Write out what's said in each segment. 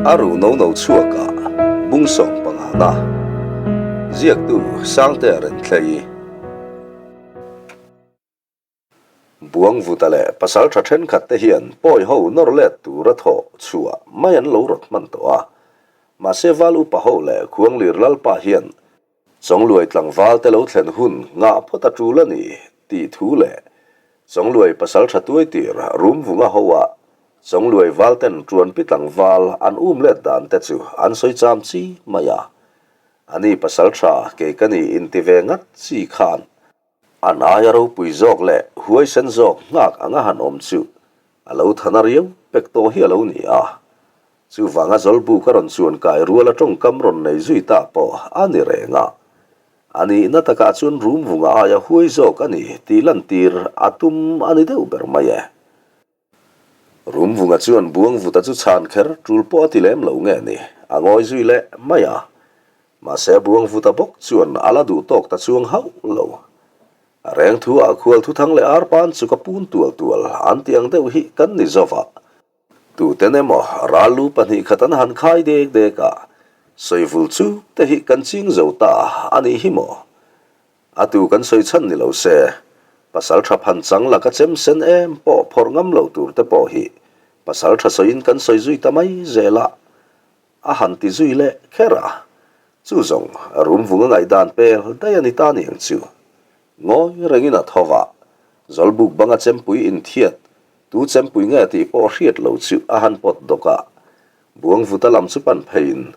A ruh no no chhuakah bung sawm pangana ziaktu Sangtea Renthlei. Buangvuta leh pasaltha thenkhat te hian pawi ho nawr let tura thawh chhuah mai an lo rawt hman tawh a. Mahse val upa ho leh Khuanglir Lalpa hian Chawngluai tlangval te lo thlen hun ngah phawt a tul a ni tih thu leh Chawngluai pasaltha tuai tir Rumvunga ho ah Chawngluai val ten Tuanpi tlangval an um let dan te chu an sawi cham chi mai a. Ani pasaltha kei ka ni inti ve ngat chi khan An aia ropui zawk leh huaisen zawk nghak anga han awm chu a lo thana riau pek tawh hi a lo ni a. Chuvanga Zawlbuk a rawn chuan kai rual a tawngkam rawn nei zui ta pawh a ni reng a. A nihna takah chuan Rumvunga aia huai zawk a ni tih lantir a tum a ni deuh ber mai e. Rumvunga chuan Buangvuta chu chhan kher tul pawh a ti lem lo nge ni, a ngawi zui leh mai a. Mahse Buangvuta bawk chuan a la duh tawk ta chuang hauh lo. A reng thu ah khual thuthang leh arpan chu ka pun tual tual an ti ang deuh hi kan ni zova. Tuten emaw ral lu 2 khat an han khai dek dek a, sawivul chu te hi kan ching zo ta a nih hi maw? A tu kan sawi chhan ni lo se, pasal tha phan chang laka chem sen em pawh phawrh ngam lo tur te pawh hi pasal tha sawiin kan sawi zui ta mai zel a, a han ti zui leh kher a. Chu zawng Rumvunga ngaihdan pel daih a ni ta niang chu. Ngawi rengin a tho va, Zawlbuk banga chempui inthiat, tu chempui nge tih pawh hriat lo chu a han pawt dawk a. Buangvuta lam chu pan pheiin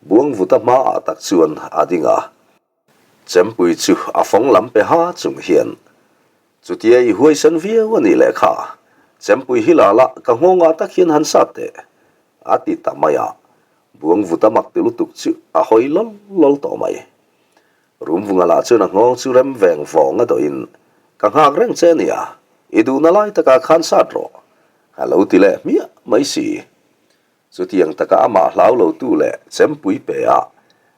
Buangvuta hmaah tak chuan a ding a. Chempui chu a fawng lam pe ha chung hian, Chutia i huaisen viau a nih leh kha, Chempui hi la la, ka nghawngah tak hian han sat teh, a ti ta mai a. Buangvuta mak ti lutuk chu a hawi lawl lawl tawh mai. Rumvunga lah chuan a nghawng chu rem veng vawng a dawhin, Ka nghak reng che nia, i duhna lai takah khan sat rawh, a lo ti leh hmiah mai si. Chutiang taka amah hlau lotu leh chempui pe a,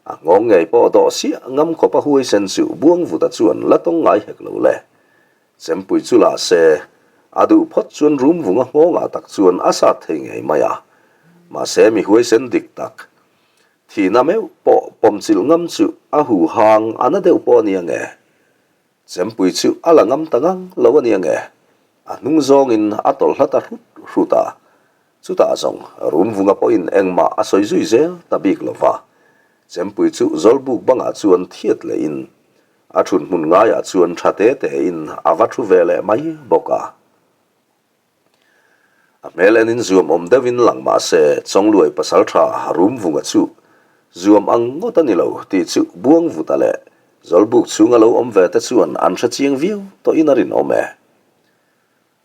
a nghawng ngei pawh dawh siah ngam khawp a huaisen chu Buangvuta chuan la tawng ngai hek lo le. Chempui chu la se, a duh phawt chuan Rumvunga nghawngah tak chuan a sat thei ngei mai a. Mahse mi huaisen dik tak, thihna meuh pawh pawmchilh ngam chu a huhang a na deuh pawh a nia nge? Chempui chu a la ngam ta ngang lo a nia nge? A hnung zawngin a tawlh hla ta hrut hrut a. Chutah zawng Rumvunga pawhin engmah a sawi zui zel ta bik lo va. Chempui chu Zawlbuk bangah chuan thiat lehin a thun hmun ngaiah chuan tha te tein a va thu ve leh mai bawk a. A hmel enin zuam awm deuhin lang mah se Chawngluai pasaltha Rumvunga chu zuam ang ngawt a ni lo tih chu Buangvuta leh Zawlbuk chhunga lo awm ve te chuan an hre chiang viau tawhin a rinawm e.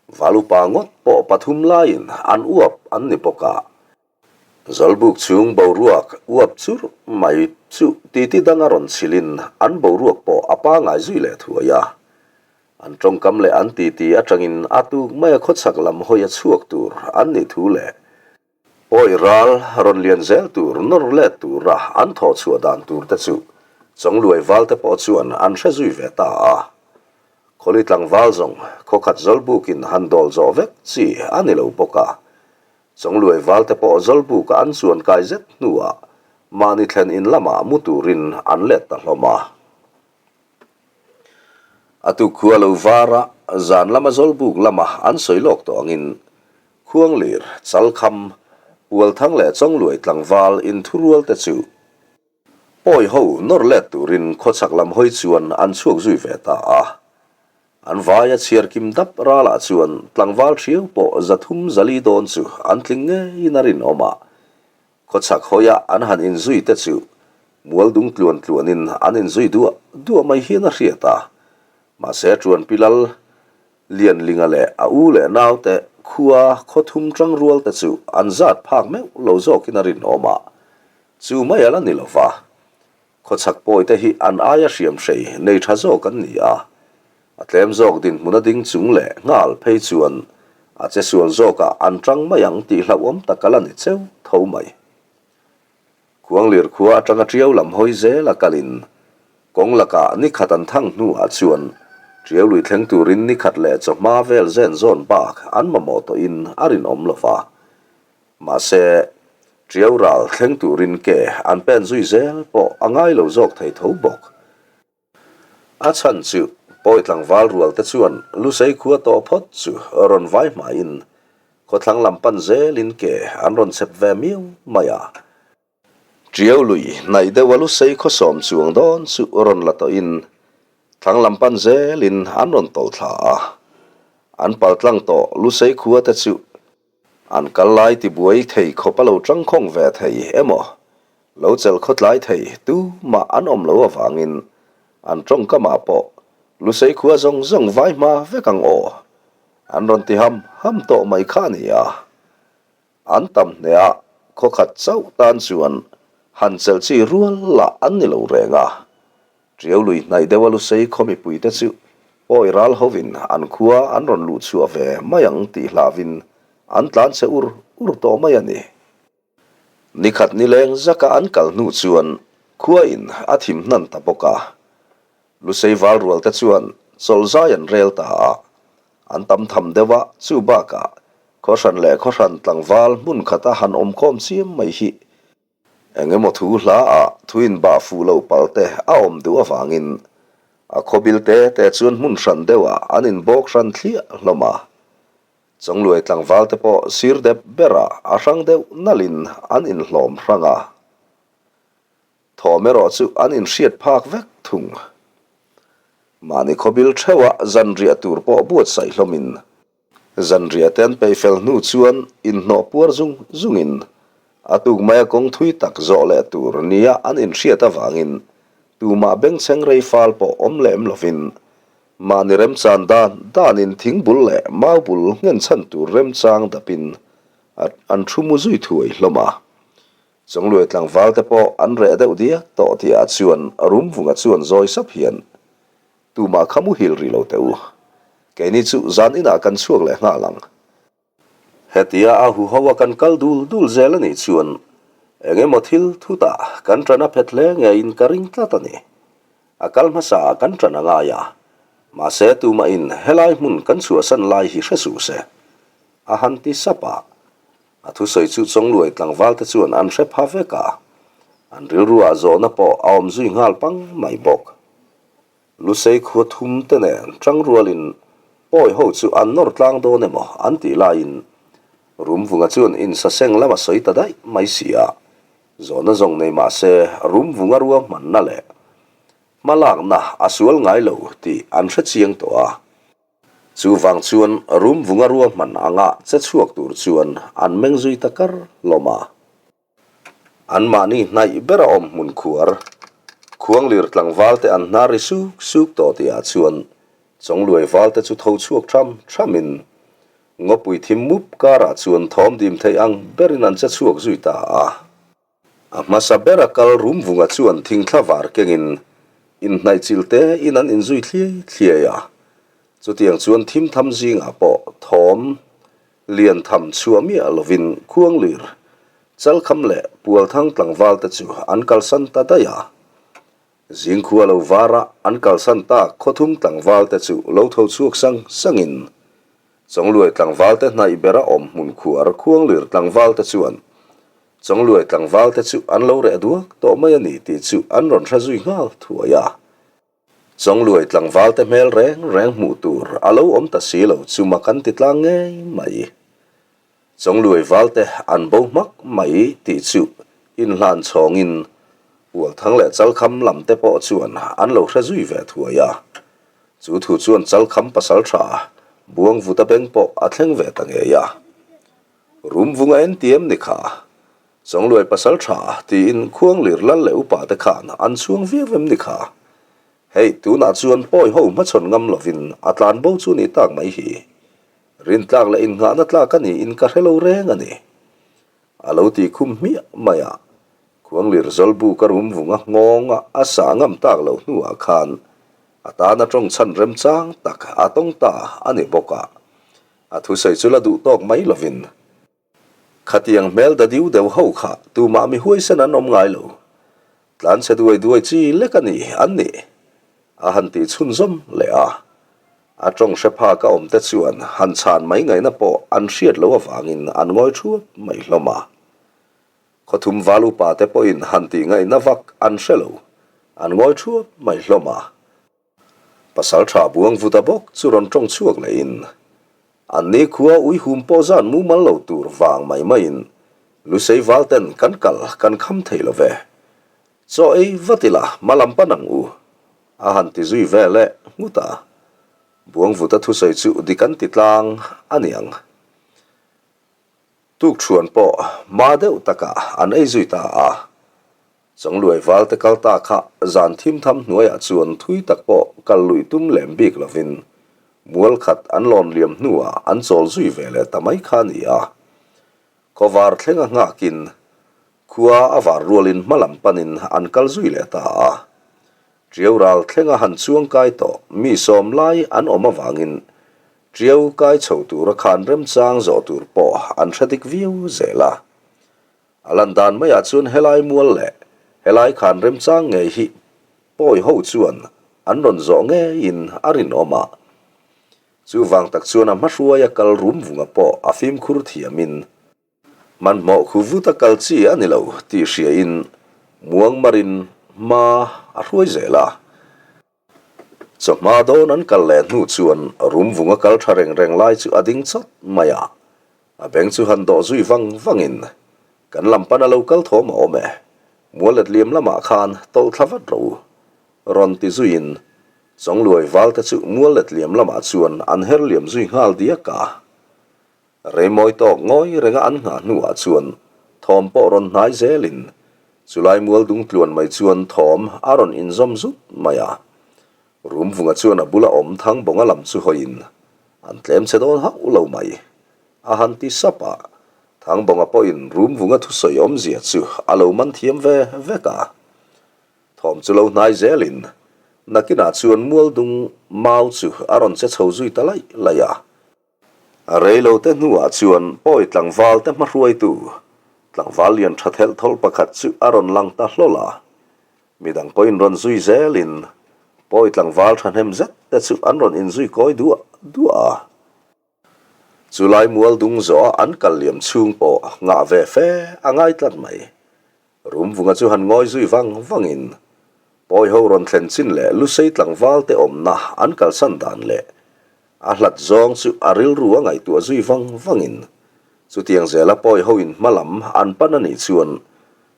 Valupa ngawt pawh pathum laiin an uap an ni bawk a. Zawlbuk chhung boruak uap churh mai chu titi danga rawn chhilhin an boruak pawh a pangai zui leh thuai a. An tawngkam leh an titi atangin a tuk maia khawchhak lam hawi a chhuak tur an nih thu leh pawi ral rawn lian zel tur nawr let tura an thawh chhuah dan tur te chu Chawngluai val te pawh chuan an hre zui ve ta a. Khawli tlangval zawng khawkhat Zawlbukin han dawl zawh vek chi a ni lo bawk a. Chawngluai val te pawh Zawlbuka an chuan kai zet hnuah mahni thlen in lamah mu turin an let ta hlawm a. A tukhua lo var a, zan lama Zawlbuk lama an sawi lawk tawh angin Khuanglir, Chalkham, Pualthang leh Chawngluai tlangval inthurual te chu pawi ho nawr let turin khawchhak lam hawi chuan an chhuak zui ve ta a. An vaia chhiar kim dap ralah chuan tlangval thiau pawh 300 400 dawn chu an tling ngeiin a rinawm a. Khawchhak hawia an han inzui te chu mual dung tluan tluanin an inzui duah duah mai hian a hriat a. Mahse Tuanpi Lal Lianlinga leh a u leh naute khua khaw thum tang rual te chu an zat phak meuh lo zawkin a rinawm a. Chu mai a la ni lo va. Khawchhak pawite hi an aia hriam hrei nei tha zawk an ni a. A tlem zawk dinhmun a ding chung leh nghal phei chuan a che sual zawkah an tang mai ang tih hlauhawm tak a la ni cheu tho mai. Khuanglir khua atanga Tiau lam hawi zel a kalin kawng lakah ni khat an thang hnuah chuan Tiau lui thleng turin ni khat leh chawhma vel zen zawn bak an mamawh tawhin a rinawm lo va. Mahse. Ṭiau ral thleng turin ke an pen zui zel pawh a ngai lo zawk thei tho bawk. A chhan chu Pawi tlangval rual te chuan Lusei khua tawh phawt chu rawn vai hmaiin khawthlang lam pan zelin ke an rawn chep ve miau mai a. Ṭiau lui hnaih deuh a Lusei khawsawm chuang dawn chu rawn la tawhin thlang lam pan zelin an rawn tawlh thla a. An pal tlang tawh Lusei khua te chu An kal lai tibuai thei khawp a lo tangkhawng ve thei emaw, lo chelh khawtlai thei tumah an awm lo avangin an tawngkamah pawh Lusei khua zawng zawng vai hma vek ang aw, an rawn ti ham ham tawh mai kha a ni a. An tam hneah khawkhat chauh tan chuan han chelh chi rual lah an ni lo reng a. Ṭiau lui hnaih deuh a Lusei khaw mipuite chu pawi ral hovin an khua an rawn luh chhuah ve mai ang tih hlauhin an tlan che ur ur tawh mai a ni. Nikhat nileng zaka an kal hnu chuan khuain a thim hnan ta bawk a. Lusei val rualte chuan chawlh zai an rel ta a, an tam tham deuh a, chu bakah khawhran leh khawhran tlangval hmun khata han awmkhawm chiam mai hi Eng emaw thu hla ah thu inbah fuh lo pal te a awm duh avangin a khawbil te te chuan hmun hran deuh ah an inbawk hran thliah hlawm a. Chawngluai tlangval te pawh sir dep ber ah a hrang deuh nalh in an inhlawm hrang a. Thawm erawh chu an inhriat phak vek thung. Mahni khawbil theuh ah zanriah tur pawh buatsaih hlawm in Zanriah te an peih fel hnu chuan inhnawh puar zung zungin a tuk maia kawng thui tak zawh leh tur nia an inhriat avangin tumah bengchheng rei fal pawh awm lem lovin mahni remchan dan danin thingbul leh maubul nghenchhan tur remchang dapin an thu mu zui thuai hlawm a. Chawngluai tlangval te pawh an reh deuh diak tawh tihah chuan Rumvunga chuan zawi sap hian Tumah kha muhil rih lo teh u. Keini chu zan inah kan chhuak leh nghal ang. Hetia a huho a kan kal dul dul zel a nih chuan eng emaw thil thutah kan ṭan a phet hle ngeiin ka ring tlat a ni. A kal hmasa ah kan ṭan a ngai a, mahse tumahin helai hmun kan chhuahsan lai hi hre suh se. A han ti sap a, a thusawi chu Chawngluai tlangval te chuan an hre pha vek a, an rilru ah zawhna pawh a awm zui nghal pang mai bawk. Lusei khua thum te nen tangrualin pawi ho chu an nawr tlang dawn emaw an tih laiin Rumvunga chuan insaseng lam a sawi ta daih mai si a, zawhna zawng nei mah se Rumvunga ruahmanna leh hmalakna a sual ngai lo tih an hre chiang tawh a. Chuvang chuan Rumvunga ruahman anga che chhuak tur chuan an meng zui ta kar hlawm a. Anmahni hnaih bera awm hmun khuar, Khuanglir tlangval te an hnar ri suk suk tawh tihah chuan Chawngluai val te chu tho chhuak tham thamin ngawpui thim mup karah chuan thawm dim theih ang berin an che chhuak zui ta a. A hmasa bera kal Rumvunga chuan thingthla var kengin inhnaih chil te in an inzui thliai thliai a, chutiang chuan thim tham zingah pawh thawm lian tham chhuah miah lovin Khuanglir, Chalkham leh Pualthang tlangval te chu an kalsan ta daih a. Zingkhua lo vara an kalsan tak khawthum tlangval te chu lo tho chhuak sang sangin Chawngluai tlangval te hnaih bera awm hmun khuar Khuanglir tlangval te chuan Chawngluai tlangval te chu an lo reh duak tawh mai a ni tih chu an rawn hre zui nghal thuai a. Chawngluai tlangval te hmel reng reng hmuh tur a lo awm ta si lo chu mak an ti tlang ngei mai. Chawngluai val te an bo hmak mai tih chu inhlan chhawngin Pualthang leh Chalkham lam te pawh chuan an lo hre zui ve thuai a. Chu thu chuan Chalkham pasaltha Buangvuta beng pawh a thleng ve ta ngei a. Rumvunga en ti em ni kha? Chawngluai pasal tha tiin Khuanglir lal leh upa te khan an chhuang viau em ni kha? Hei, tunah chuan pawi ho hmachhawn ngam lovin a tlan bo chu ni tak mai hi. Rintlak leh innghahna tlak a niin ka hre lo reng a ni. A lo ti khum hmiah mai a, Khuanglir Zawlbu ka rumvunga nghawnga a sah ngam tak loh hnuah khan a tana tawngchhan remchang tak a tawng ta a ni bawk a. A thusawi chu la duh tawk mai lovin Khatiang hmel da diu deuh ho kha tumah mi huaisen an awm ngai lo. Tlanchhe duai duai chi lek a ni an nih. A han tih chhunzawm leh a. A tawng hre phak a awm te chuan han chhan mai ngaihna pawh an hriat loh avangin an ngawi thuap mai hlawm a. Khawthum val upa te pawhin han tih ngaihna vak an hre lo, an ngawi thuap mai hlawm a. Pasalṭha buang vuta bawk chu rawn ṭawng chhuak lehin, An ni khua uihum pawh zan mumal lo tur vang mai maiin Lusei val ten kan kal kan kham thei lo ve. Chaw ei vat ila hma lam pan ang u, a han ti zui ve leh nghut a. Buang vuta thusawi chu dik an ti tlang a niang. Tukṭhuan pawh hma deuh takah an ei zui ta a. Chawngluai valte kal ta kha zan thim tham hnuaiah chuan thui tak pawh kal luih tum lem bik lovin mual khat an lawn liam hnuah an chawl zui ve leh ta mai kha a ni a. Khawvar thlenga nghakin khua a var rualin hma lam panin an kal zui leh ta a. Ṭiau ral thlenga han chuang kai tawh mi sawm lai an awm avangin ṭiau kai chho tura khan remchang zawh tur pawh an hre dik viau zel a. A lan dan maiah chuan helai mual leh helai khan remchang ngei hi pawi ho chuan an rawn zawh ngeiin a rinawm a. Chuvang tak chuan a hmahruaia kal rum vunga pawh a fimkhur thiamin hmanhmawh khu vuta kal chi a ni lo tih hriain muangmarin hma a hruai zel a. Chawhma dawn an kal leh hnu chuan rum vunga kal tha reng reng lai chu a ding chawt mai a, a beng chu han dawh zui vang vangin, Kan lam pana lo kal thawm a awm e, mual let liam lamah khan tawlh thla vat rawh u, rawn ti zuiin Chawngluai valte chu mual let liam lamah chuan an her liam zui nghal diak a. Reimawi tawk ngawi renga an nghah hnuah chuan thawm pawh rawn hnai zelin chulai mual dung tluan mai chuan thawm a rawn inzawm zut mai a. Rumvunga chuan a bula awm Thangbawnga lam chu hawiin an tlem che dawn hauh lo mai a han ti sap a. Thangbawnga pawhin Rumvunga thusawi awmzia chu a lo man thiam ve vek a. Thawm chu lo hnai zelin nakinah chuan mual dung mau chu a rawn che chho zui ta laih laih a. A reilote hnuah chuan pawi tlangval te hmahruaitu tlangval lian tha thelh thawlh pakhat chu a rawn lang ta hlawl a. Midang pawhin rawn zui zelin pawi tlangval thahnem zet te chu an rawn inzui kawi duah duah a. Chulai mual dung zawha an kal liam chhung pawh ngah ve fe a ngai tlat mai. Rumvunga chu han ngawi zui vang vangin Pawiho rawn thlen chin leh Lusei tlangval te awmna an kalsan dan leh a hlat zawng chu a rilru a ngaihtuah zui vang vangin chutiang zela Pawiho in hma lam an pan a nih chuan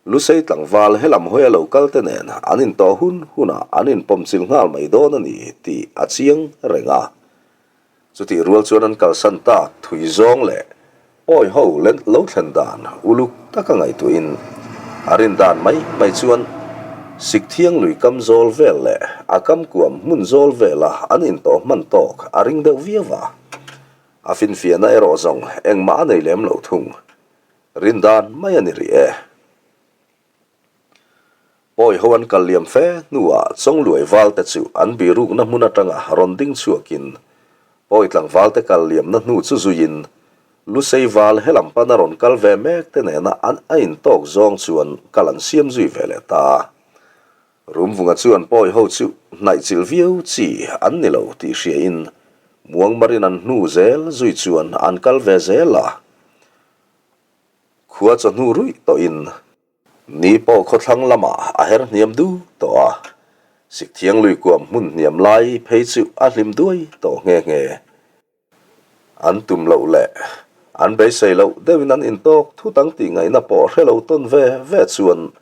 Lusei tlangval helam hawia lo kal te nen an intawh hun hunah an inpawmchilh nghal mai dawn a ni tih a chiang reng a. Chutih rual chuan an kalsan tak thui zawng leh pawi ho lo thlen dan uluk taka ngaihtuahin a rin dan mai mai chuan Sikthiang lui kam zawl vel leh a kam kuam hmun zawl vela an intawh hman tawk a ring deuh viau a. A finfiahna erawh zawng engmah a nei lem lo thung. Rin dan mai a ni rih e. Pawi ho an kal liam fe hnuah Chawngluai valte chu an birukna hmun atanga rawn ding chhuakin Pawi tlangvalte kal liamna hnu chu zuiin Lusei val helam pana rawn kal ve mek te nena an a intawk zawng chuan kal an siam zui ve leh ta. Rumvunga chuan Pawi ho chu hnaihchilh viau chi an ni lo tih hriain Muangmarin an hnu zel zui chuan an kal ve zel a. Khua chawhnu ruih tawhin Ni pawh khawthlang lamah a her hniam du tawh a, Sikthiang lui kuam hmun hniam lai phei chu a hlim duai tawh nghe nghe. An tum loh leh an beisei loh deuhin an intawk thut ang tih ngaihna pawh hre lo tawn ve ve chuan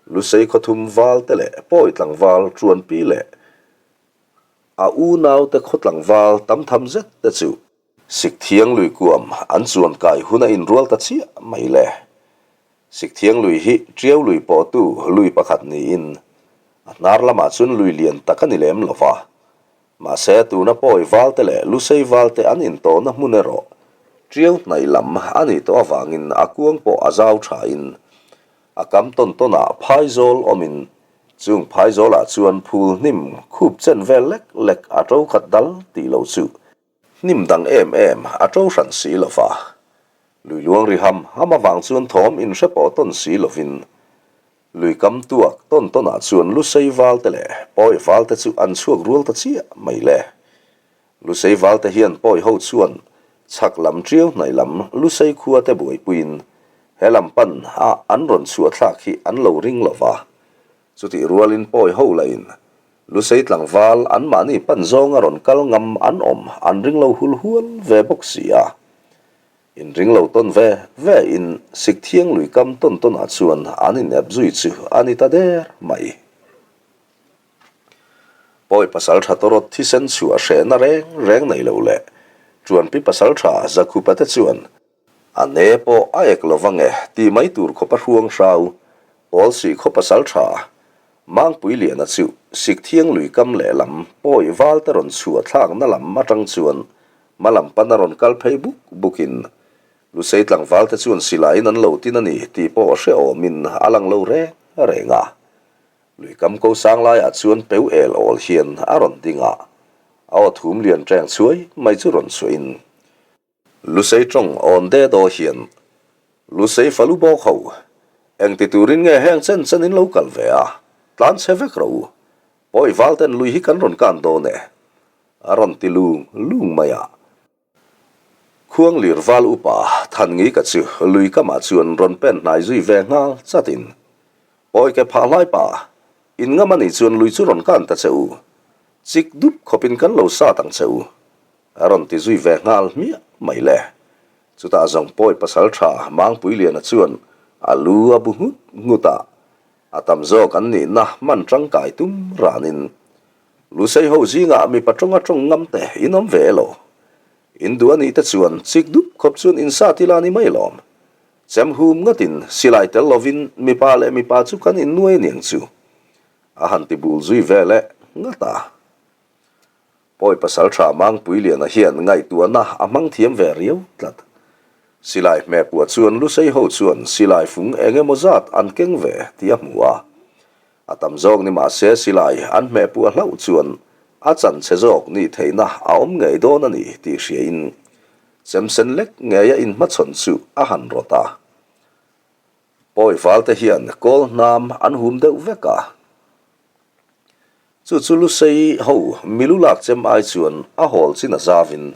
Lusei khawthum val te leh Pawi tlangval Ṭuanpi leh a unaute khaw tlangval tam tham zet te chu Sikthiang lui kuam an chuan kai hun a inrual ta chiah mai le. Sikthiang lui hi Ṭiau lui pawhtu lui pakhat niin a hnar lamah chuan lui lian tak a ni lem lo va. Mahse tuna Pawi valte leh Lusei valte an intawhna hmun erawh Ṭiau hnaih lam a nih tawh avangin a kuang pawh a zau thain a kam tawn tawnah phaizawl awmin chung phaizawlah chuan phul hnim khup chen vel lek lek a ṭo khat dal tih lo chu Hnim dang em em a ṭo hran si lo va, lui luang ri ham ham avang chuan thawm inhre pawh tawn si lovin lui kam tuak tawn tawnah chuan Lusei valte leh Pawi valte chu an chhuak rual ta chiah mai le. Lusei valte hian Pawi ho chuan chhak lam ṭiau hnaih lam Lusei khua te buaipuiin. He lam pan a an rawn chhuah thlak hi an lo ring lo va. Chutih rualin pawi ho lahin Lusei tlangval anmahni pan zawnga rawn kal ngam an awm an ring lo hul hual ve bawk si a. Inring lo tawn ve ve in Sikthiang lui kam tawn tawnah chuan an inep zui chu a ni ta der mai. Pawi pasaltha tawrawt thisen chhuah hrehna reng reng nei lo leh Ṭuanpi pasaltha Zakhupa te chuan a ne pawh a ek lo vang e tih mai tur khawpa hruang hrau Pawlsih khaw pasaltha Mangpui Liana chu Sikthiang lui kam lehlam pawi val te rawn chhuah thlakna lam atang chuan hma lam pan a rawn kal phei buk bukin Lusei tlangval te chuan silaiin an lo tin a ni tih pawh hrehawmin a lang lo reng reng a. Luikam ko sang laiah chuan peu el awl hian a rawn ding a, a aw thum lian ṭeng chhuai mai chu rawn chhuahin Lusei ṭawng awn de daw hian, Lusei falu bawk ho, engti turin nge heng chen chen in lo kal ve a, tlan chhe vek rawh u, pawi val ten lui hi kan rawn kan dawn e, a rawn ti lung lung mai a. Khuanglir val upa Thanngika chu lui kamah chuan rawn pen hnai zui ve nghal chatin, Pawi ke phah hlai pa, in ngam anih chuan lui chu rawn kan ta che u, chik dup khawpin kan lo sat ang che u, a rawn ti zui ve nghal hmiah mai le. Chutah zawng pawi pasal tha Mangpuiliana chuan a lu a bu nghut nghut a, a tam zawk an nihna hman tangkai tum ranin Lusei ho zingah mipa tawnga tawng ngam te in awm ve elo? In duh anih te chuan chik dup khawp chuan in sa tila ni mai lawm. Chem hum ngatin silai tel lovin mipa leh mipa chu kan innuai aniang chu. A han ti bul zui ve leh ngat a. Pawi pasal tha Mangpuiliana hian ngaihtuahna a hmang thiam ve riau tlat. Silai hmehpuah chuan Lusei ho chuan silai fung eng emaw zat an keng ve tih a hmu a. A tam zawk ni mah se silai an hmehpuah hlauh chuan a chan chhe zawk nih theihna a awm ngei dawn a ni tih hriain chemsen lek ngeia inhmachhawn chu a han rawt a. Pawi valte hian kawl hnam an hum deuh vek a. Chu chu Lusei ho milu lak chem ai chuan a hawl chin a zavin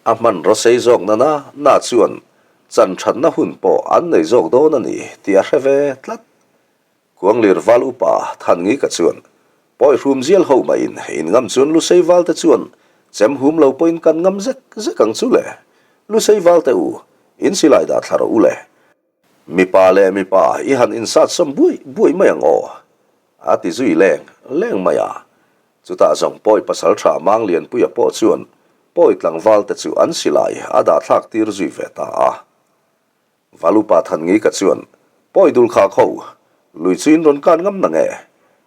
A hmanraw sei zawk nana na chuan chan thatna hun pawh an nei zawk dawn a ni tih a hre ve tlat. Kuanglir val upa Thanngika chuan pawi hrum zial ho maiin in ngam chuan Lusei valte chuan chem hum lo pawhin kan ngam zek zek ang chu le. Lusei valte u, in silai dah thla rawh u le. Mipa leh mipa i han insat sawm buai buai mai ang aw, a ti zui leng leng mai a. Chutah zawng pawi pasal tha Manglianpuia pawh chuan pawi tlangval te chu an silai a dah thlak tir zui ve ta a. Valupa Thanngika chuan, Pawi dul kha kho, lui chu in rawn kan ngam na nge?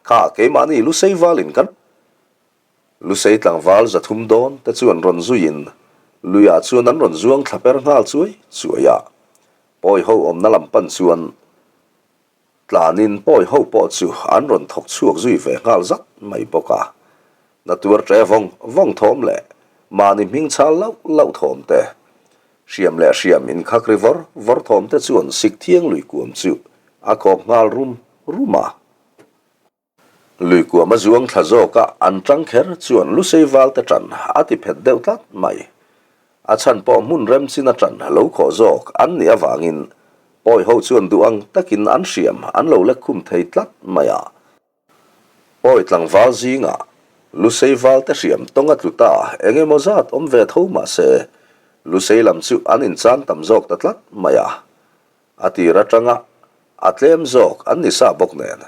Kha keimahni Lusei valin kan Lusei tlangval 300 dawn te chuan rawn zuiin luiah chuan an rawn zuang thla per nghal chuai chuai a. Pawi ho awmna lam pan chuan tlanin pawi ho pawh chu an rawn thawk chhuak zui ve nghal zat mai bawk a. Na tuar ṭe vawng vawng thawm leh mahni hming chhal lauh lauh thawm te, hriam leh hriam inkhak ri vawr vawr thawm te chuan Sikthiang lui kuam chu a kawk nghal rum rum a. Luikuam a zuang thla zawk a, an tang kher chuan Lusei valte tan a ti phet deuh tlat mai. A chhan pawh hmun rem chin atan lo khawh zawk an nih avangin pawi ho chuan duh ang takin an hriam an lo lek khum thei tlat mai a. Pawi tlangval zingah Lusei valte hriam tawng a tlu ta eng emaw zat awm ve tho mah se Lusei lam chu an inchan tam zawk ta tlat mai a. A tir atanga a tlem zawk an ni sa bawk nen,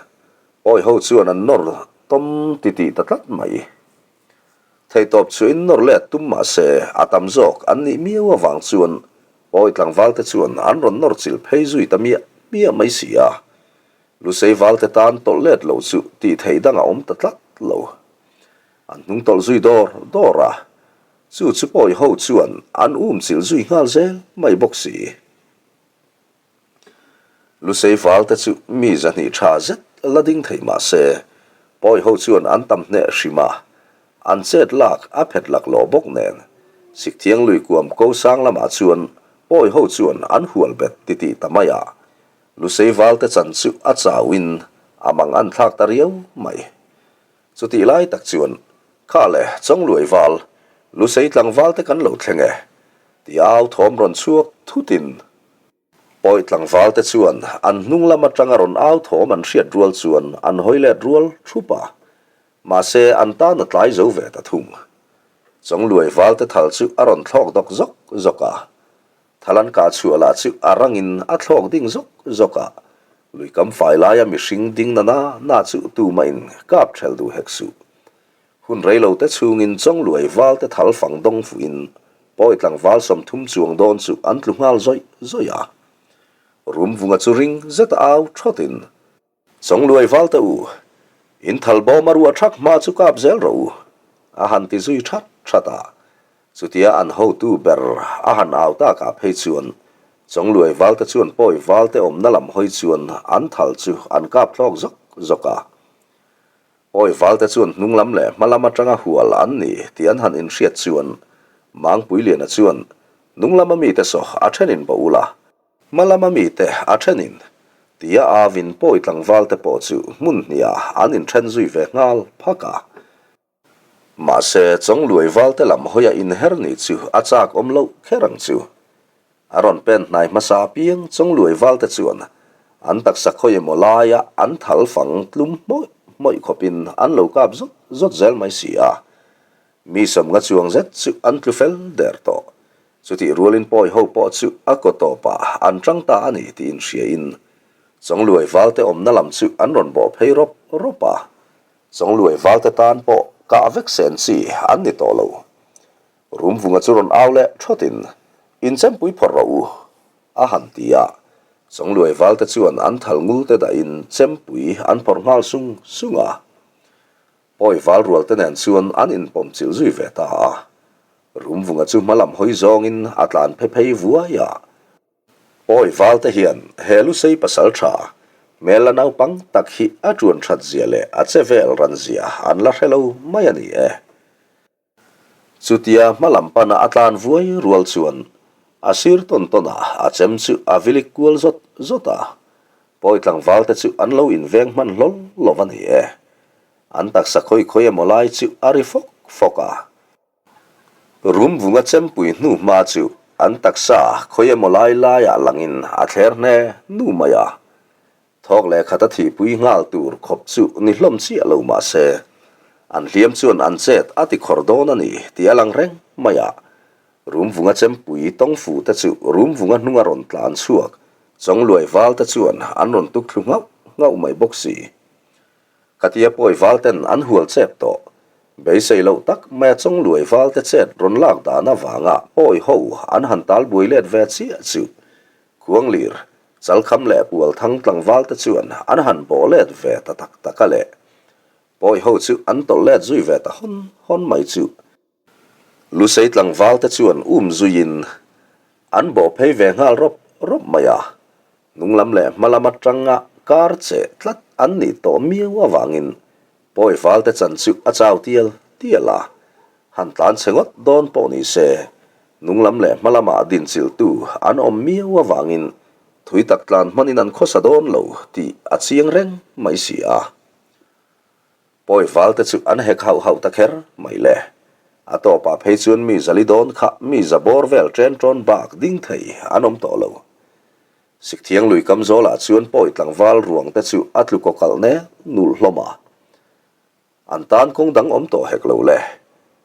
pawi ho chuan an nawr tawm titih ta tlat mai. Theihtawp chuahin nawr let tum mah se a tam zawk an nih miau avang chuan pawi tlangvalte chuan an rawn nawr chilh phei zui ta miah miah mai si a. Lusei valte tan tawlh let lo chu tih theih dang a awm ta tlat lo. An hnung tawlh zui dawr dawr a, chu chu pawi ho chuan an um chilh zui nghal zel mai bawk si. Lusei valte chu mi 200 tha zet la ding thei mah se, pawi ho chuan an tam hneh hrim a, an chet lak a phet lak lawh bawk nen. Sikthiang lui kuam ko sang lamah chuan pawi ho chuan an hual bet titih ta mai a, Lusei valte chan chu a chauin a mang an thlak ta riau mai. Chutih lai tak chuan, Kha le, Chawngluai val, Lusei tlangval te kan lo thleng e, ti au thawm rawn chhuak thutin. Pawi tlangval te chuan an hnung lam atanga rawn au thawm an hriat rual chuan an hawi let rual thup a, mahse an tan a tlai zo ve ta thung. Chawngluai val te thal chu a rawn thlawk dawk zawk zawk a, thal an kah chhuah lah chu a rangin a thlawk ding zawk zawk a, lui kam fai laia mihring ding na na na chu tumahin kap thelh duh hek suh. Hun rei lo te chhungin Chawngluai val te thal fang dawng fuhin pawi tlangval 30 chuang dawn chu an tlu nghal zawih zawih a. Rumvunga chu ring zet a au thawtin, Chawngluai val te u, in thal bawm a ruah thak hma chu kap zel rawh u, a han ti zui that that a. Chutia an hotu ber a han au takah phei chuan Chawngluai val te chuan pawi val te awmna lam hawi chuan an thal chu an kap thlawk zawk zawk a. Awi valte chuan hnung lam leh hma lam atanga hual an ni tih an han inhriat chuan Mangpuiliana chuan hnung lama mite saw a thenin bo ula, hma lama mite a thenin tia avin pawi tlangvalte pawh chu hmun hniah an inthen zui ve nghal phak a. Mahse, Chawngluai valte lam hawia inher ni chu a chak awm loh kher ang chu. A rawn pen hnai hmasa apiang Chawngluai valte chuan an taksa khawi emaw laia an thal fang tlum hmawih hmawih khawpin an lo kap zawt zawt zel mai si a. Mi sawmnga chuang zet chu an tlu fel der tawh. Chutih rualin pawi ho pawh chu a kaw tawpah an tang ta a ni tih inhriain Chawngluai valte awmna lam chu an rawn bawh phei rawp rawp a. Chawngluai valte tan pawh kah vek sen chi an ni tawh lo. Rumvunga chu rawn au leh thawtin, Inchempui phawrh rawh u, a han ti a. Chawngluai valte chuan an thal ngul te dahin chempui an phawrh nghal sung sung a. Pawi val rual te nen chuan an inpawm chilh zui ve ta a. Rumvunga chu hmalam hawi zawngin a tlan phe phei vuai a. Pawi val te hian he Lusei pasal tha, hmel la naupang tak hi a tuan that zia leh a che vel ran zia an la hre lo mai a ni e. Chutia hma lam pana a tlan vuai rual chuan a sir tawn tawn a, a chem chu a vilik kual zawt zawt a. Pawi tlangval te chu an lo inveng hman hlawl lo a ni e. An taksa khawi khawi emaw lai chu a ri fawk fawk a. Rum vunga chempui hnu hma chu an taksa khawi emaw lai laiah langin a thler hne nu mai a. Thawk leh khat a thihpui nghal tur khawp chu ni hlawm chiah lo mah se, an hliam chuan an chet a ti khawr dawn a ni tih a lang reng mai a. Rumvunga chempui tawngfu te chu Rumvunga hnunga rawn tlan chhuak Chawngluai val te chuan an rawn tuk thlu nghauh nghauh mai bawk si. Khatia pawi val ten an hual chep tawh. Beisei loh tak maia Chawngluai val te chet rawn lak dan avanga pawi ho an han tal buai let ve chiah chu Khuanglir, Chalkham leh Pualthang tlangval te chuan an han bawh let ve ta tak tak a le. Pawi ho chu an tawlh let zui ve ta hawn hawn mai chu. Lusei tlangval te chuan um zuiin an bawh phei ve nghal rawp rawp mai a. Hnung lam leh hma lam atanga kar che tlat an nih tawh miau avangin Pawi val te chan chu a chau tial tial a, han tlan chhe ngawt dawn pawh ni se, hnung lam leh hma lamah dinchilhtu an awm miau avangin thui tak tlan hmanin an khawsa dawn lo tih a chiang reng mai si a. Pawi val te chu an hek hauh hauh ta kher mai le. A tawpah phei chuan mi zali dawn kha mi za bawr vel ṭen ṭawn bak ding thei an awm tawh lo. Sikthiang lui kam zawlah chuan pawi tlangval ruang te chu a tlu kawkalh nek nulh hlawm a. An tan kawng dang awm tawh hek lo le.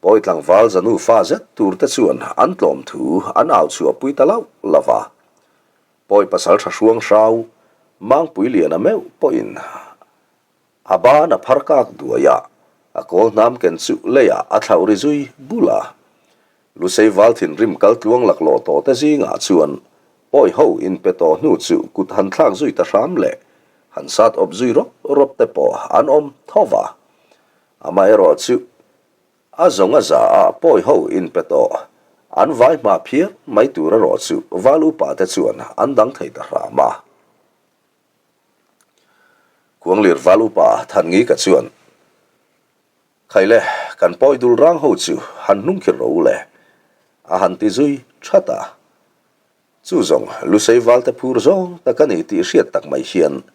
Pawi tlangval zanu fa zet tur te chuan an tlawm thu an au chhuah pui ta lauh lo va. Pawi pasal tha hruang hrau, Mangpui Liana meuh pawhin A ban a phar kak duai a, a kawl hnam ken chu leiah a thlauh ri zui bul a. Lusei val thinrim kal tluang laklawh tawh te zingah chuan pawi ho inpe tawh hnu chu kut han thlak zui ta hram leh han sat awp zui rawp rawp te pawh an awm tho va. Amaherawh chu a zawng a za a pawi ho inpe tawh an vai hma phiar mai tur erawh chu val upa te chuan an dang thei ta hram a. Kuanglir val upa Thanngika chuan, Khaile, kan pawi dul rang ho chu han hnung khir ro u le, a han ti zui that a. Chu zawng Lusei valte phur zawng tak a ni tih hriat tak mai hian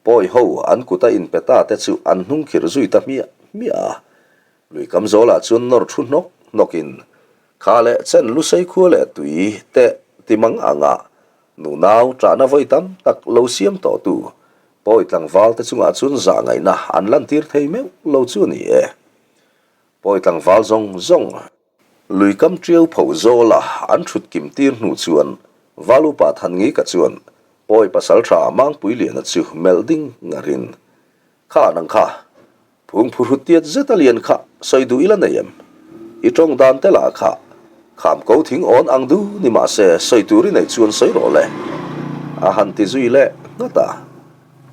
pawi ho an kuta inpe ta te chu an hnung khir zui ta hmiah hmiah a. Lui kam zawlah chuan nawr thu hnawk hnawkin, Kha leh chen Lusei khua leh tui te ti mang anga. Nunau ṭahna vawi tam tak lo siam tawhtu pawi tlangval te chungah chuan zah ngaihna an lantir thei meuh lo chu a ni e. Pawi tlangval zawng zawng lui kam ṭiau pho zawla an ṭhut kim tir hnu chuan Valupa Thanngika chuan pawi pasalṭha Mangpuiliana chu melh ding ngarin, Kha nang kha, Phung phuhrut tiat zet a lian kha sawi duh ila nei em? I tawng dan te lah kha kham ko thing awn ang du ni mah se sawi tur i neih chuan sawi rawh le. A han ti zui leh nghat a.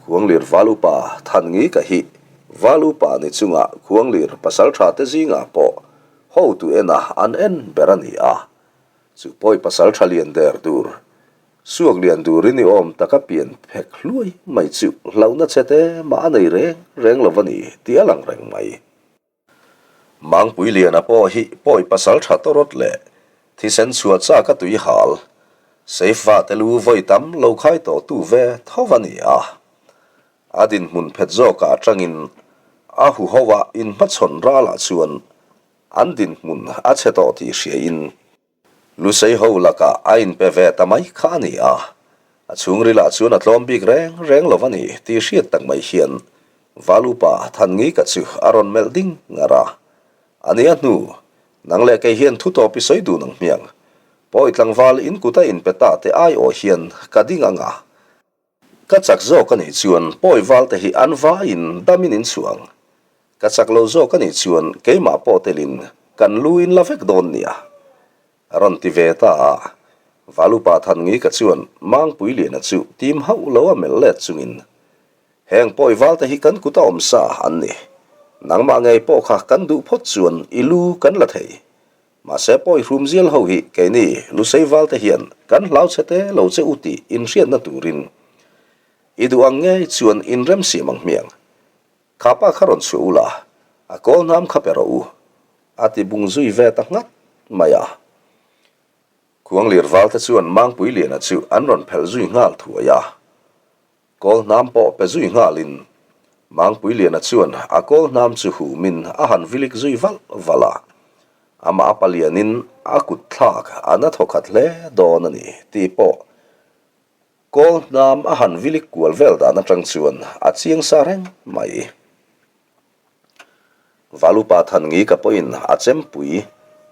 Khuanglir val upa Thangi ka hi val upa ni chunga Khuanglir pasal tha te zingah pawh hotu ena an en ber a ni a. Chu pawi pasal tha lian der dur Suak lian durin i awm taka pian phek hluai mai chu hlauhna che te mah a nei reng reng lo a ni tih a lang reng mai. Mangpui Liana pawh hi pawi pasal tha tawrawt leh thisen chhuah chak a tui hal, Seifa te lu vawi tam lo khai tawh tu ve tho a ni a. A dinhmun phet zawkah atangin a huho a inhmachhawn ralah chuan an dinhmun a chhe tawh tih hriain Lusei ho lakah a inpe ve ta mai kha a ni a, a chhungrilah chuan a tlawm bik reng reng lo a ni tih hriat tak mai hian Valupa Thanngika chu a rawn melh ding ngar a. A nia hnu, nang leh kei hian thu tawp i sawi dun ang hmiang. Pawi tlangval in kut a inpe ta te aiawh hian ka ding ang a. Ka chak zawk a nih chuan pawi valte hi an vaiin damin in chhuah ang. Ka chak lo zawk a nih chuan keimah pawh telin kan lu in la vek dawn nia. A rawn ti ve ta a. Valupa Thanngika chuan Mangpui Liana chu tim hauh lo a melh let chungin, Heng pawi valte hi kan kut a awm sa an ni. Nangmah ngei pawh kha kan duh phawt chuan i lu kan la thei. Mahse pawi hrum zial ho hi keini Lusei valte hian kan hlau chhe te lo che u tih inhriatna turin i duh ang ngei chuan inremsiam ang hmiang. Kha pa kha rawn chhuah ula, a kawl hnam kha pe rawh u, a ti bung zui ve ta nghat mai a. Khuanglir valte chuan Mangpui Liana chu an rawn phelh zui nghal thuai a. Kawl hnam pawh pe zui nghalin Mangpui Liana chuan a kawl hnam chu humin a han vilik zui valh valh a, amah a palianin a kut thlak a na thawkhat hle dawn a ni tih pawh kawl hnam a han vilik kual vel dan atang chuan a chiang sa reng mai. Valupa Thanngika pawhin a chempui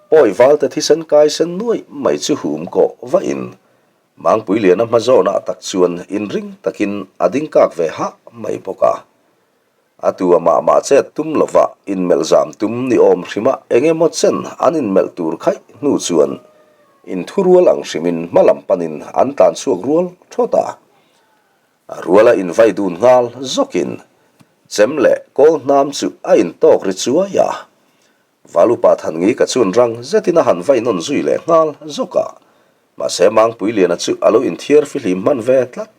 pawi valte thisen kai sen nuaih mai chu hum kawh vahin Mangpui Liana hma zawnah tak chuan inring takin a ding kak ve hah mai bawk a. A tu a mah mah chet tum lova inmelh zam tum ni awm hrima eng emaw chen an inmelh tur khaih hnu chuan inthurual ang hrimin hma lam panin an tlan chhuak rual thawt a. A ruala invai dun nghal zawkin chem leh kawl hnam chu a intawk ri chuai a. Valupa Thanngika chuan rang zetin a han vai nawn zui leh nghal zawk a. Mahse Mangpui Liana chu a lo inthiar fihlim hman ve tlat.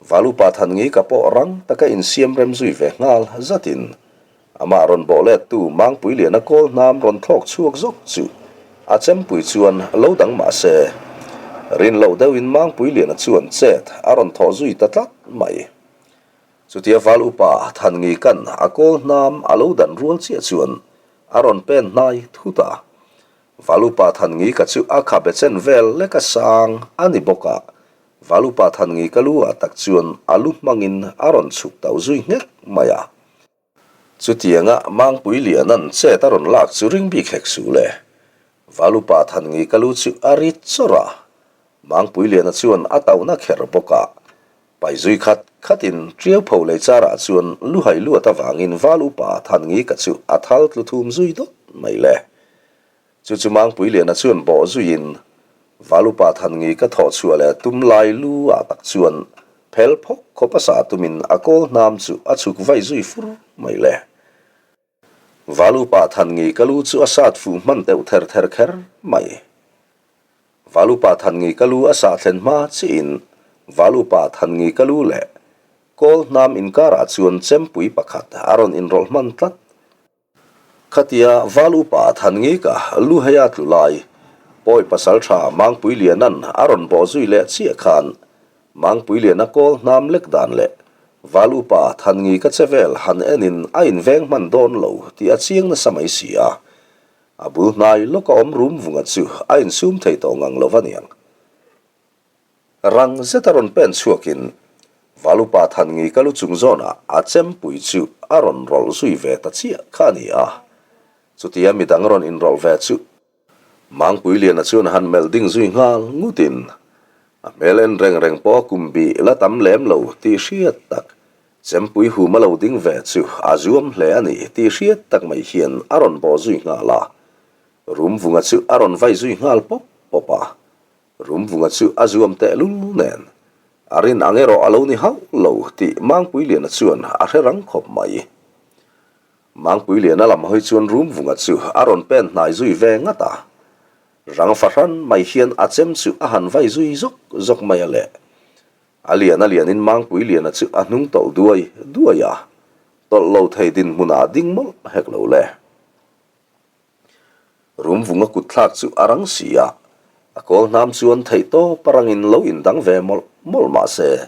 Valupa Thanngika pawh rang taka insiam rem zui ve nghal zatin Amah rawn bawh lettu Mangpui Liana kawl hnam rawn thlawk chhuak zawk chu a chempui chuan lo dang mah se, rin loh deuhin Mangpui Liana chuan chet a rawn thawh zui ta tlat mai. Chutia Val Upa Thanngika'n a kawl hnam a lo dan rual chiah chuan a rawn pen hnai thut a. Val Upa Thanngika chu a khabe chen vel leka sang a ni bawk a, Val Upa Thanngika lu ah tak chuan a lu hmangin a rawn chhuk tauh zui nghek mai a. Chutianga Mangpui Liana'n chet a rawn lak chu ring bik hek suh le. Valupa Thangi ka lu chu a ri chawrh a. Mangpui Liana chuan a tauhna kher bawk a. Paizui khat khatin Ṭiau pho lei charah chuan luhai luat avangin Valupa Thangi ka chu a thal tlu thum zui dawt mai le. Chu chu Mangpui Liana chuan bawh zuiin Valupa Thangi ka thawh chhuah leh tum lai lu ah tak chuan phel phawk khawp a sah tumin a kawl hnam chu a chhuk vai zui fur mai le. Valupa Thangi ka lu chu a sat fuh hman deuh ther ther kher mai. Valupa Thangi ka lu a sah thlen hma chiin Valupa Thangi ka lu leh kawl hnam inkarah chuan chempui pakhat a rawn inrawlh hman tlat. Khatia Val Upa Thanngika lu heia tlu lai, Pawi pasal tha Mangpui Liana'n a rawn bawh zui leh chiah khan Mangpui Liana kawl hnam lek dan leh Val Upa Thanngika che vel han enin a inveng hman dawn lo tih a chiang nasa mai si a. A bul hnai lawka awm rum vunga chu a insum thei tawh ngang lo va niang. Rang zeta rawn pen chhuakin Valupa Thangi ka lu chung zawnah a chempui chu a rawn rawlh zui ve ta chiah kha a ni a. Chutia midang rawn inrawlh ve chu Mangpui Liana chuan han melh ding zui nghal ngutin a hmel en reng reng pawh a kum bih la tam lem lo tih hriat tak chempui hum a lo ding ve chu a zuam hle a ni tih hriat tak mai hian a rawn bawh zui nghal a. Rumvunga chu a rawn vai zui nghal pawp pawp a. Rumvunga chu a zuam tehlul nen a rin ang erawh a lo ni hauh lo tih Mangpui Liana chuan a hre rang khawp mai. Mangpui Liana lam hawi chuan Rumvunga chu a rawn pen hnai zui ve ngat a. Rang fahran mai hian a chem chu a han vai zui zawk zawk mai a le. A lian a lianin Mangpui Liana chu a hnung tawlh duai duai a, tawlh lo thei dinhmunah a ding mawlh hek lo le. Rumvunga kut thlak chu a rang si a, a kawl hnam chuan theihtawp a rangin lo indang ve mawlh mawlh mah se,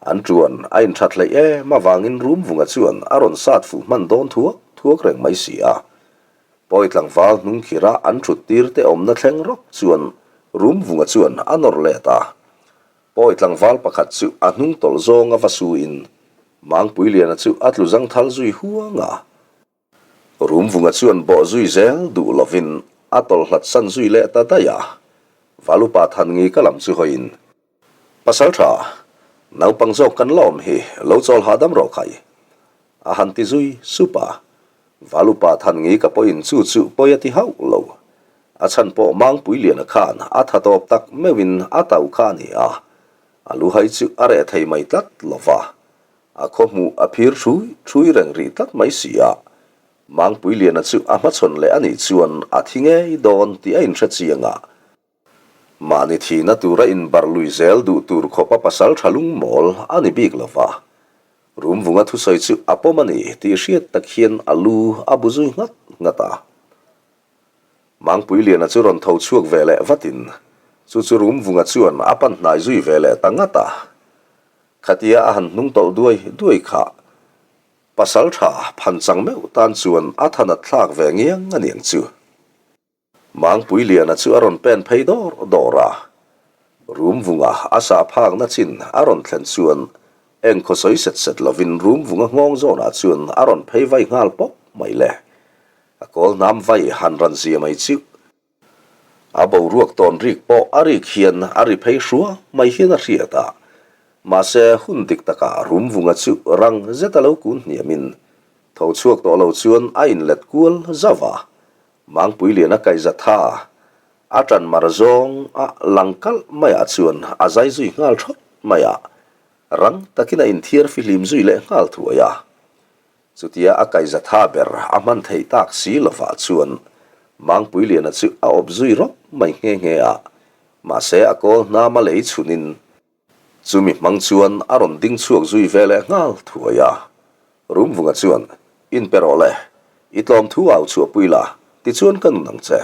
an ṭuan a inthat hleih em avangin Rumvunga chuan a rawn sat fuh hman dawn thuak thuak reng mai si a. Pawi tlangval hnung khirah an ṭhut tir te awmna thleng rawk chuan Rumvunga chuan a nawr let a. Pawi tlangval pakhat chu a hnung tawlh zawng a va su in Mangpuiliana chu a tlu zangthal zui huang a. Rumvunga chuan bawh zui zel duh lovin a tawlh hlat san zui leh ta daih a, Valupa Thangi ka lam chu hawiin, Pasal tha, naupang zawk kan la awm hi, lo chawl hahdam rawh khai, a han ti zui sup a. Valupa Thangi ka pawhin chu chu pawi a ti hauh lo. A chhan pawh Mangpui Liana khan a tha tawp tak meuhin a tau kha a ni a, a luhai chu a reh thei mai tlat lo va. A khaw hmuh a phir hrui hrui reng rih tlat mai si a, Mangpui Liana chu a hmachhawn leh a nih chuan a thi ngei dawn tih a inhre chiang a. Mahni thihna tura inbarh lui zel duh tur khawpa pasal tha lungmawl a ni bik lo va. Rumvunga thusawi chu a pawm a ni tih hriat tak hian a lu a bu zui nghat nghat a. Mangpui Liana chu rawn tho chhuak ve leh vatin chu chu Rumvunga chuan a pan hnai zui ve leh ta ngat a. Khatia a han hnung tawlh duai duai kha pasal tha phan chang meuh tan chuan a thanat thlak ve ngiang a niang chu. Mangpui Liana chu a rawn pen phei dawr dawr a, Rumvunga a sah phakna chin a rawn thlen chuan engkhaw sawi set set lovin Rumvunga nghawng zawnah chuan a rawn phei vai nghal pawp mai le. A kawl hnam vai han ran zia mai chu. A boruak tawn rik pawh a rik hian a ri phei hrua mai hian a hriat a, mahse hun dik takah Rumvunga chu rang zet a lo kun hniamin tho chhuak tawh lo chuan a inlet kual zauh a, Mangpui Liana kaihza tha a ṭan mar zawng a lang kalh maiah chuan a zai zui nghal ṭhawt mai a, rang takin a inthiar fihlim zui leh nghal thuai a. Chutia a kaihza tha ber a hman theih tak si lovah chuan Mangpui Liana chu a awp zui rawp mai nghe nghe a, mahse a kawl hnam a lei chhunin chumi hmang chuan a rawn ding chhuak zui ve leh nghal thuai a. Rumvunga chuan, In pe rawh le, i tlawm thu au chhuahpui la, tichuan ka nun ang che.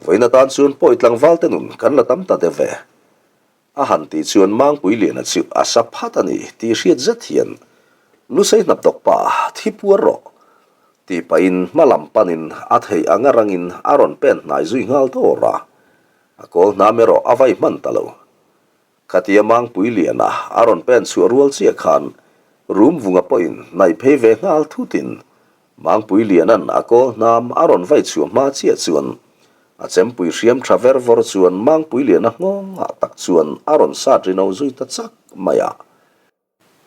Vawiin atan chuan pawi tlangval te nun kan la tam ta deuh ve. A han tih chuan Mangpui Liana chu a sa phat a ni tih hriat zet hian Lusei hnap dawk pa thi puar rawh tih pahin hma lam panin a theih anga rangin a rawn pen hnai zui nghal dawr a, a kawl hnam erawh a vai hman ta lo. Khatia Mangpui Liana a rawn pen chhuah rual chiah khan Rumvunga pawhin hnaih phei ve nghal thutin Mangpui Liana'n a kawl hnam a rawn vai chhuah hma chiah chuan a chempui hriam tha ver vawr chuan Mangpui Liana nghawng ah tak chuan a rawn sat rino zui ta chak mai a.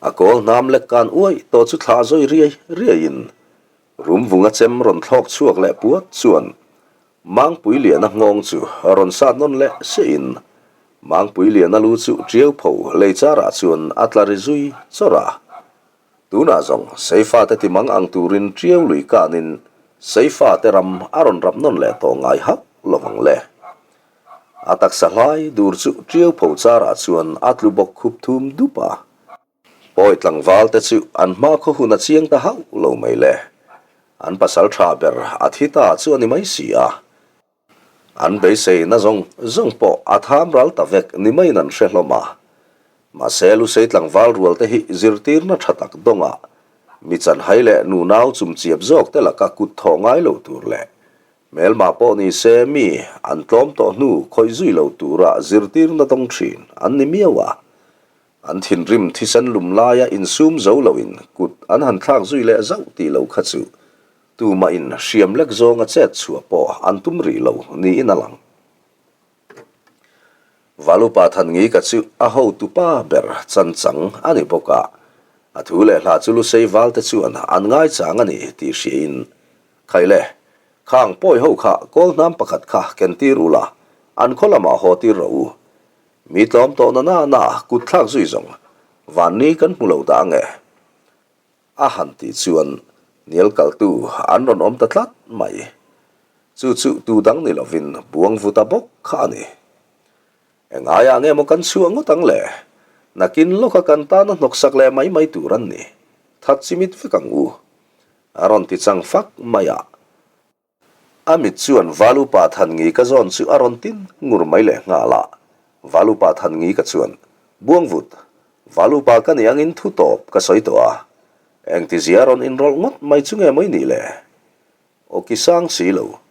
A kawl hnam lek kan uaih tawh chu thlah zawi riai riaiin Rumvunga chem rawn thlawk chhuak leh puat chuan Mangpui Liana nghawng chu rawn sat nawn leh siahin Mangpui Liana lu chu ṭiau pho lei charah chuan a tla ri zui chawrh a. Tunah zawng Seifate ti mang ang turin ṭiau lui kanin Seifate ram a rawn rap nawn leh tawh ngai hauh lo ang le. A taksa hlai dur chu ṭiau pho charah chuan a tlu bawk khup thum dup a. Pawi tlangval te chu an hma khaw hun a chiang ta hauh lo mai le. An pasal tha ber a thi ta chu a ni mai si a. An beiseina zawng zawng pawh a tham ral ta vek ni maiin an hre hlawm a. Mahse, Lusei tlangval rual te hi zirtirna tha tak dawngah mi chanhai leh nunau chumchiap zawk te laka kut thawh ngai lo tur leh. Hmelmah pawh ni se mi an tlawm tawh hnu khawih zui lo tura zirtirna dawng thin an ni miau a. An thinrim thisen lum laia insum zo loin kut an han thlak zui leh zauh tih lo kha chu tumahin hriam lek zawnga chet chhuah pawh an tum rih lo niin a lang. Valupa Thanngika chu a hotupa ber chanchang a ni bawk a, a thu leh hla chu Lusei valte chuan an ngaichang a ni tih hriain, Khai le, khang pawi ho kha kawl hnam pakhat kha kentir ula, an khaw lamah haw tir rawh u. Mi tlawm tawh na na na kut thlak zui zawng vanni kan hmu lo dah ange. A han tih chuan hnial kaltu an rawn awm ta tlat mai. Chu chu tu dang ni lovin buang vuta bawk kha a ni. Eng aiah nge maw kan chhuah ngawt ang le? Nakin lawka kan tana hnawksak leh mai mai tur an ni. That chimit vek ang u. A rawn ti chang fak mai a. A mit chuan Valupa Thanngika zawn chu a rawn tin ngur mai leh nghal a. Valupa Thanngika chuan, Buangvut, Valupa ka nih angin thu tawp ka sawi tawh a. Engtizia rawn inrawlh ngawt mai chu nge mawi nih le? Aw ki sang si lo.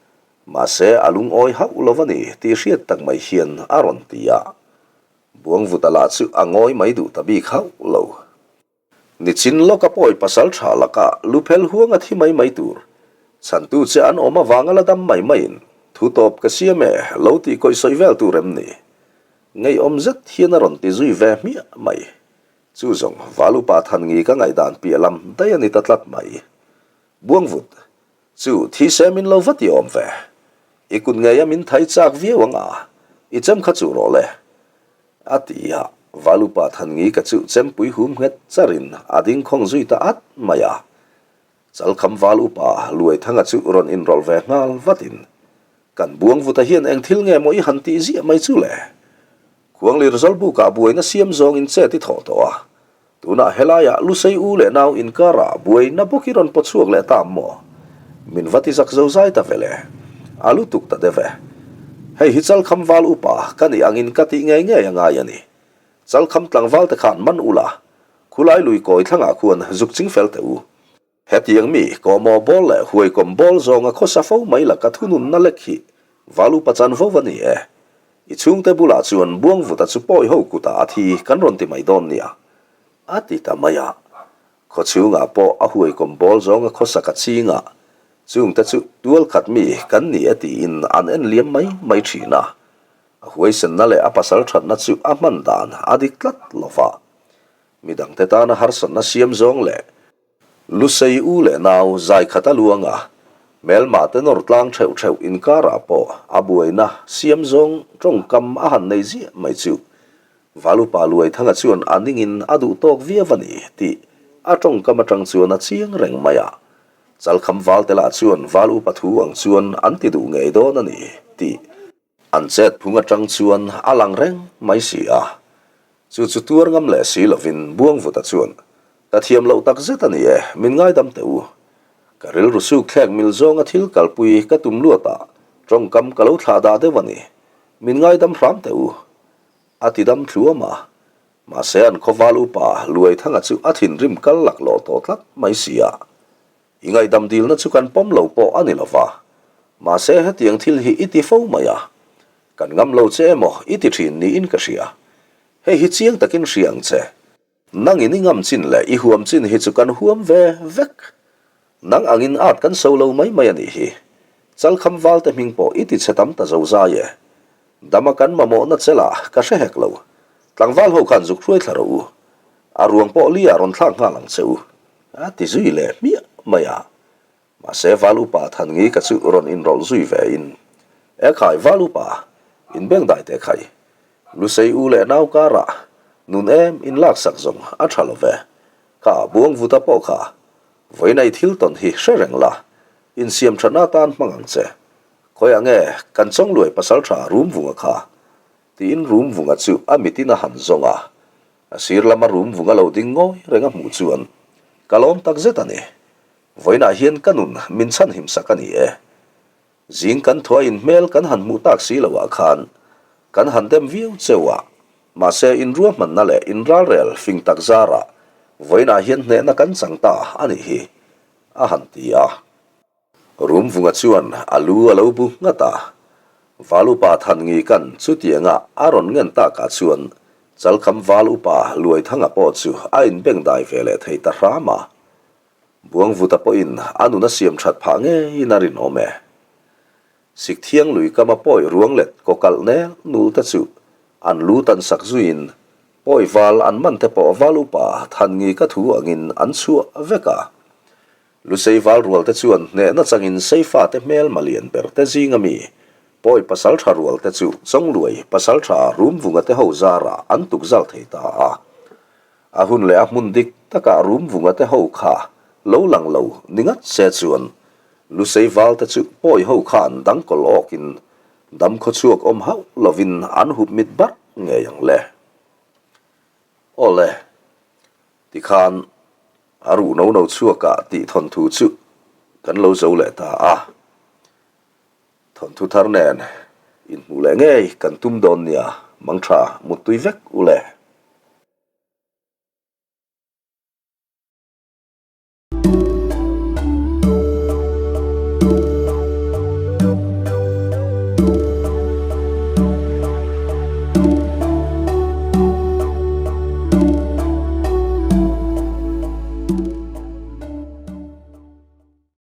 Mahse a lungawi hauh lo va ni tih hriat tak mai hian a rawn ti a. Buangvuta lah chu a ngawi mai duh ta bik hauh lo. Nichin lawka pawi pasal tha laka luphel huang a thi mai mai tur. Chhantu che an awm avanga la dam mai maiin thu tawp ka siam e, lo tih kawih sawi vel tur em ni? Ngeiawm zet hian a rawn ti zui ve hmiah mai. Chu zawng Valupa Thangi ka ngaihdan piah lam daih a ni ta tlat mai. Buangvut, chu thi se min lo va ti awm ve. I kut ngeia min thai chak viau ang a, i chem kha chu rawh le. A ti a, Valupa Thanngika chu chempui hum nghet charin a ding khawng zui ta at mai a. Chalkham Val upa Luaithanga chu rawn inrawlh ve nghal vatin, Kan Buangvuta hian eng thil nge maw i han tih ziah mai chu le? Khuanglir Zawlbukah buaina siam zawngin chet i thawh tawh a, Tunah helaiah Lusei u leh nau inkara buaina bawk i rawn paw chhuak leh ta maw? Min va ti zak zo zai ta ve le. A lutuk ta deuh e. Hei hi Chalkham val upa ka nih angin ka tih ngei ngei a ngai a ni. Chalkham tlangval te khan man ula, khulai lui kawi thlangah khuan zuk ching fel teh u. Hetiang mi kawhmawh bawl leh huaikawm bawl zawnga khawsa fo mai laka thununna lek hi val upa chanvo va ni e. I chhungte bulah chuan Buangvuta chu pawi ho kutah a thi kan rawn ti mai dawn nia. A ti ta mai a. Khaw chhungah pawh a huaikawm bawl zawnga khawsa ka ching a, chungte chu tual khat mi kan ni e tiin an en liam mai mai thin a. A huaisenna leh a pasal thatna chu a hman dan a dik tlat lo va. Midangte tana harsatna siam zawng leh Lusei u leh nau zai khat a luang a, hmelmah te nawr tlang theuh theuh inkarah pawh a buaina siam zawng tawngkam a han nei ziah mai chu Valupa Luaithanga chuan a ningin a duh tawk viau a ni tih a tawngkam atang chuan a chiang reng mai a. Chalkham Valte lah chuan Val upa thu ang chuan an ti duh ngei dawn a ni tih An chet phung atang chuan a lang reng mai si a, chu chu tuar ngam leh si lovin Buangvuta chuan, Ka thiam loh tak zet a ni e, min ngaidam teh u. Ka rilru suk thlek mil zawnga thil kalpui ka tum luat a, tawngkam ka lo thlah dah deuh a ni, min ngaidam hram teh u. A ti dam thluam a, mahse an khawval upa Luaithanga chu a thinrim kal laklawh tawh tlat mai si a. I ngaihdam dilna chu kan pawm lo pawh a ni lo va, mahse hetiang thil hi i ti fo mai a, kan ngam lo che emaw i ti thin niin ka hria. Hei hi chiang takin hria ang che. Nangin i ngam chin leh i huam chin hi chu kan huam ve vek. Nang angin at kan so lo mai mai a nih hi. Chalkham valte hming pawh i ti chhe tam ta zo zai e. Dama kan mamawhna che lah ka hre hek lo. Tlangval ho khan zuk hruai thla rawh u. A ruang pawh li ah rawn thlak nghal ang che u. A ti zui leh hmiah mai a. Mahse Val Upa Thangi ka chu rawn inrawlh zui ve in, E khai Val Upa, in beng dai teh khai. Lusei u leh nau karah nun em in laksak zawng a tha lo ve. Kha Buangvuta pawh kha vawiin i thil tawn hi hre reng la, insiam thatna atan hmang ang che. Khawiah nge kan Chawngluai pasaltha Rumvunga kha? Tiin Rumvunga chu a mitin a han zawng a. A sir lama rum vung a lo ding ngawi reng a hmuh chuan ka lawm tak zet a ni. Vawiinah hian ka nun min chhanhim sak a ni e. Zing kan thuah in hmel kan han hmuh tak si loah khan kan han dem viau cheu a, mahse in ruahmanna leh in ralrel fing tak zarah vawiinah hian hnehna kan chang ta a nih hi, a han ti a. Rumvunga chuan a lu a lo bu nghat a, Val upa Thanngika'n chutianga a rawn ngen takah chuan Chalkham Val upa Luaithanga pawh chu a inbengdai ve leh thei ta hram a. Buangvuta pawhin a nun a siam that phah ngeiin a rinawm e. Sikthiang lui kama pawi ruang let kawkalh nel nul te chu an lu tan sak zuiin pawi val an man te pawh val upa Thangi ka thu angin an chhuah vek a. Lusei val rual te chuan hnehna changin Seifa te hmel malian ber te zinga mi pawi pasaltha rual te chu Chawngluai pasaltha Rumvunga te ho zarah an tuk zal thei ta a. A hun leh a hmun dik takah Rumvunga te ho kha lo lang lo ni ngat se chuan Lusei val te chu pawi ho khan dangkawl awkin dam khawchhuak awm hauh lovin an hup mit barh ngei ang le. Awle, tikhan a ruh no no chhuakah tih thawnthu chu kan lo zo leh ta a. Thawnthu thar nen inhmuh leh ngei kan tum dawn nia, mangtha muttui vek u le.